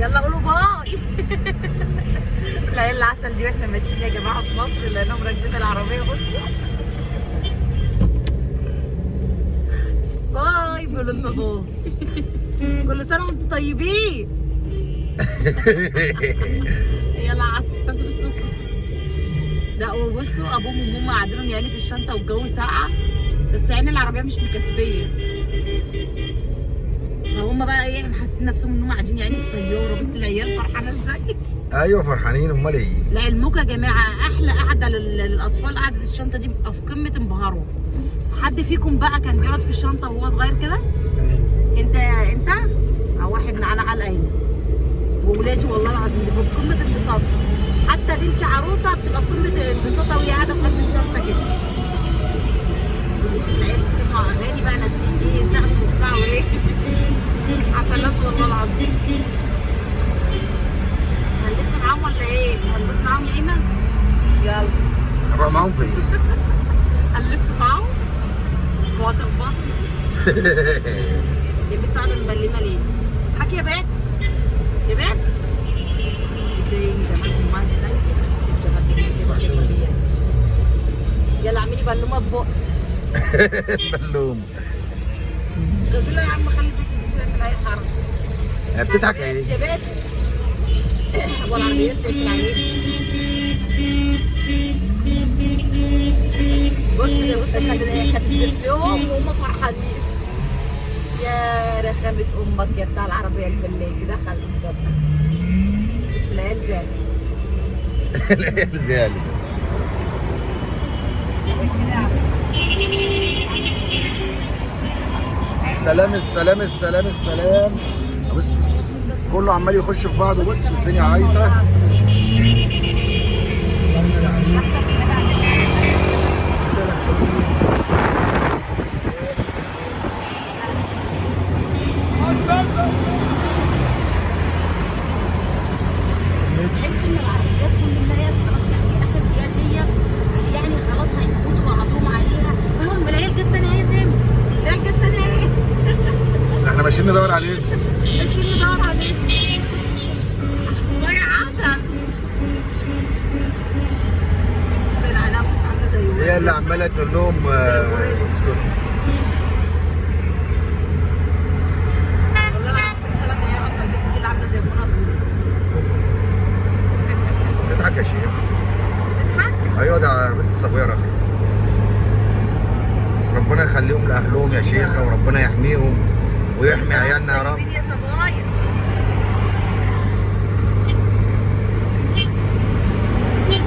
يلا قولوا bye. العيال العسل دي واحنا ماشيين يا جماعة في مصر لانهم راكبين العربية. بصوا bye، بيقولوا لنا bye. كل سنة وانتم طيبين. يلا عسل. ده وبصوا ابوهم وامهم قاعدينهم يعني في الشنطة والجو ساقع، بس يعني العربية مش مكفيه، فهم بقى ايه محسين نفسهم انهم قاعدين يعني في طيارة. بس العيال فرحانة ازاي. ايوه فرحانين، امال ايه؟ لعلمكم يا جماعة احلى قعدة للاطفال قعدة الشنطة دي، بيبقى في قمة انبهارهم. حد فيكم بقى كان بيقعد في الشنطة وهو صغير كده؟ انت او واحد معانا على العين وولادي والله العظيم بيبقوا في قمة انبساطهم. حتى بنتي عروسه بتبقى في قمة انبساطها وهي قاعدة في قلب الشنطة كده. بصوا العيال بتسمع اغاني بقى، نازلين ايه سقف وبتاع وايه حفلات والله العظيم. هنلف معاهم ولا ايه؟ هنروح معاهم يا ايمن؟ يلا هنروح معاهم فين؟ هنلف معاهم؟ وهتخبطي يا بنت قاعدة مبلمه ليه؟ حكي يا بات يا بات. يلا اعملي بلومه ببق. بلوم غزيله يا عم، خلي بنتك دي تعمل اي حركة. هي بتضحك ايه؟ يا بات والعربيات تقفل عليك. بص بص احنا بنزفهم وهم فرحانين. يا رخامة امك يا بتاع العربية البلاجي دخل قدامنا. بص العيال زعلت. العيال زعلت. السلام السلام السلام السلام. بص بص بص كله عمال يخش في بعضه. بص الدنيا عايزه. تحسوا ان العربيات كل ما هي خلاص يعني اخر دقيقة ديت يعني خلاص هيموتوا بعضهم عليها. هم العيال جت تاني اهي تاني، العيال جت تاني اهي. احنا ماشيين ندور عليكم. ماشيين ندور عليكم. يا عسل. باين عليها بص عامله زي هي اللي عماله تقول لهم اسكتوا.